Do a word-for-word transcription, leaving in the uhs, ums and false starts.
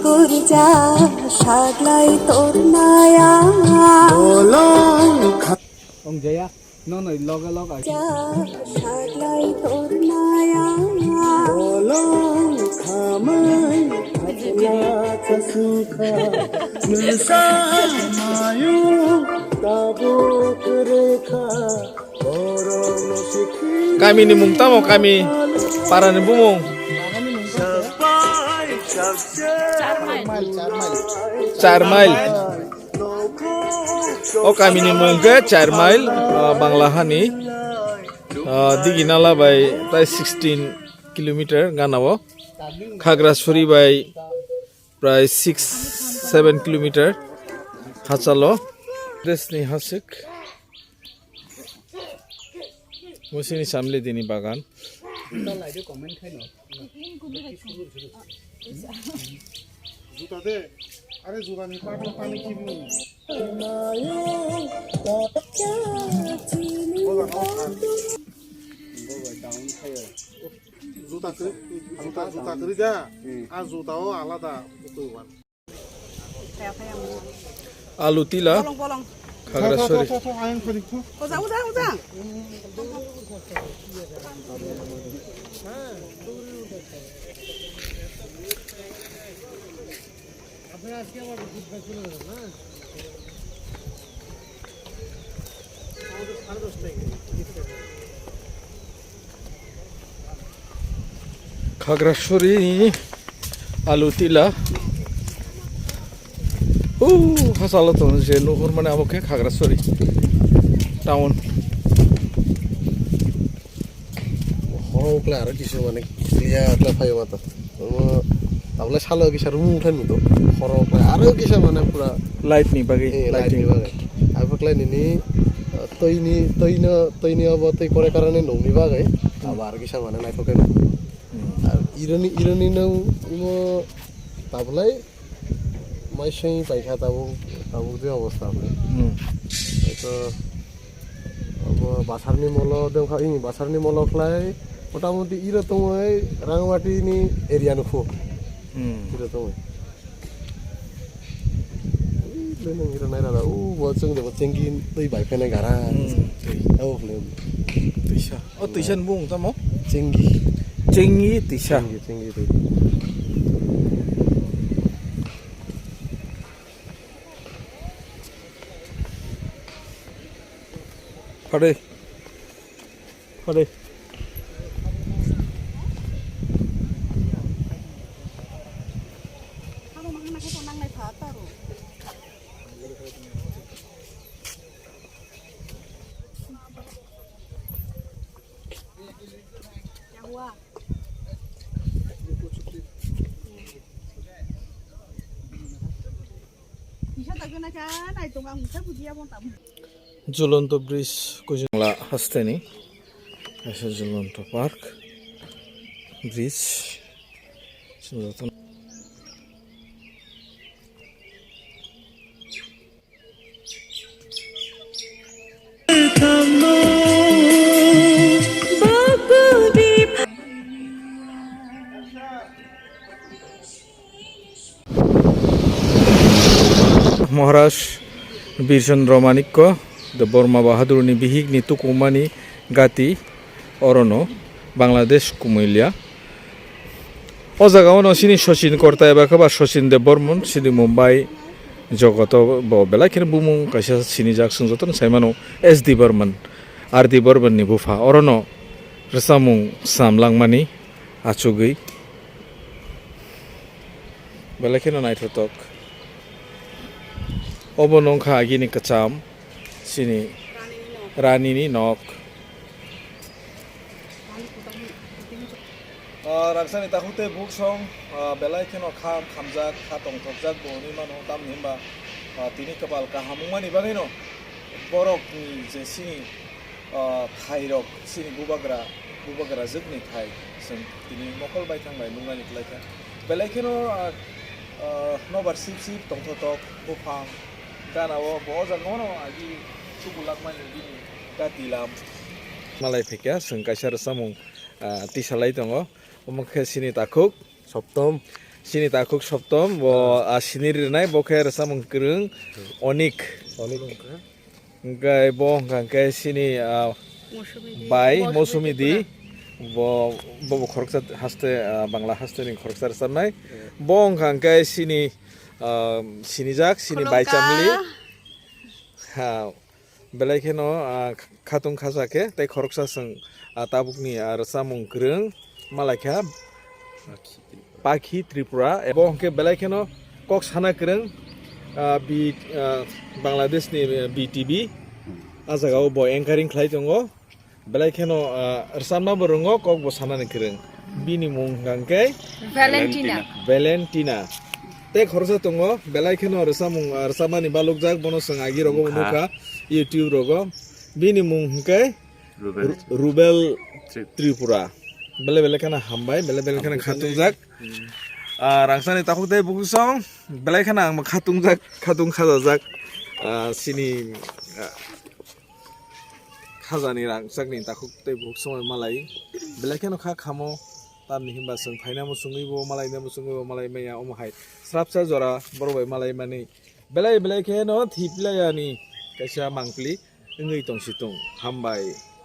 Kurja saglai tornaya. Bolong kha- Ong jaya, no no loge log ai. Kurja saglai tornaya. Bolong khamai khatla chasukha. Nisa mayu tabuk rekha. Kamini mung tamo kami parani bumung? Char mile. O kamini mung khe char mile, ah, Bangla hani, ah, Diginala bai tai sixteen kilometer gana o. Khagrasuri bai prai six seven kilometer hachalo. Dresni hasik. Musini samle dini bagan. Juta de, are juta ni paklo pani kibu. Juta kri, juta, juta kri da. Hmm. A juta o alada buku wan. Alu tila. Bolong, bolong. Khagrasuri. Uda, uda, uda. Khagrasuri ni alu tila. Uh, hasalo tong je nuhur mane abo khe Khagrasuri town. Horo ukla aro kisu mane clear kla phayo mata. Omo tabla salo kisa room thani to. Horo ukla aro kisa mane pura light ni bagwi, eh, light ni lighting bagwi. Abo kla nini, uh, toini, toino, toini abo toi kore karane nongni bagwi. Abo aro kisa mane naithok khe. Hmm. Ar ironi, ironi no imo tablai mai seng paikha tabuk, tabuk je obostha abo. Hmm. Eto abo basarni molo dengkha, ini basarni molo khlai motamoti iro tongoi Rangmati ni area no kho. Hmm. Iro tongoi. Ui, le nang iro nai rada, u bo chwng de bo chengki twi bai phai nai gara. Hmm. Twi. Abo khlai. Twisa. O twisa ni bung tamo? Chengi. Chengi twisa. Chengi, chengi twi. Pade. Pade. Jolonto bridge Kujungla hasteni kaisa Jolonto park bridge. Maharaj Birchandra Manikya Debbarma Bahadurni bihikni tukumani gati orono Bangladesh Kumulia. O jaga ono sini Sachin Korta eba khe ba Sachin Debbarman sini Mumbai jogoto bo belai kheno bumung kaisa sinijak, chwng jotono sai mano S D Barman, R D Barman ni bupha. Orono rwchapmung sam langmani achugwi belai kheno naithotok. Obo nongkha agini kwcham sini ranini nok. Ah, rangsani takhuk tei buksong, ah, belai kheno kha khamjak, kha tongthokjak bo hwnwi mano, tamni hwnba, ah, tini kwpal kaham wngmani bagwino borokni je sini, ah, thairok, sini bubagra, bubagra jwkni thai, chwng tini mokol baithang bai nuknani kwlaikha. Belai kheno, ah, ah, nobar sip sip tongthotok buphang gana o bo o jagao no agi chukulakmani bini gati lam. Malai phaikha, chwng kaisa rwchapmung, ah, tisalai tongo. Omo khe sini takhuk. Soptom. Chini takhuk Soptom, bo, ah, sini rinai, bo khe rwchapmung kwrwng Onik. Onik wngkha. Hwnkhe bo wngkha hwnkhe chini, ah, bai Mosumi di. Bo, bo, bo khoroksa haste, ah, Bangla haste ni khoroksa rwchapnai. Bo wngkha hwnkhe chini, ah, sinijak, chini bai chamli. Ha, belai kheno, ah, khatung khaja khe, tei khoroksa chwng, ah, tabukni, ah, rwchapmung kwrwng malaikha Pakhi Tripura. Ebo hwnkhe belai kheno kok sana kwrwng, ah, B, ah, Bangladeshni, ah, B T V. Ah jagao bo anchoring khlai tongo. Belai kheno, ah, rwchapma bo rwngo, kok bo sanani kwrwng. Bini mung hwnkha hwnkhe Valentina. Valentina. Tei khoroksa tongo, belai kheno rwchapmung, ah, rwchapmani balukjak, bono chwng agi rogo nukha. Nukha, YouTube rogo. Bini mung hwnkhe Rubel. Ru-, Rubel Trip. Tripura. Belai belai kheno hambai, belai belai kheno khatungjak. Ah, rangchakni takhuk tei bukhuk song, belai kheno ang khatungjak, khatung khajajak. Ah, chini, ah, khajani rangchakni takhuk tei bukhuk song bai malai. Belai kheno kha khamo, tamni hinba chwng phaina muchungwi bo malai, na muchungwi bo malai maya, omo hai srapsa jora borok bai malai mani. Belai belai kheno thiplayani kaisa mangpili wngwi tongsi tong. Hambai.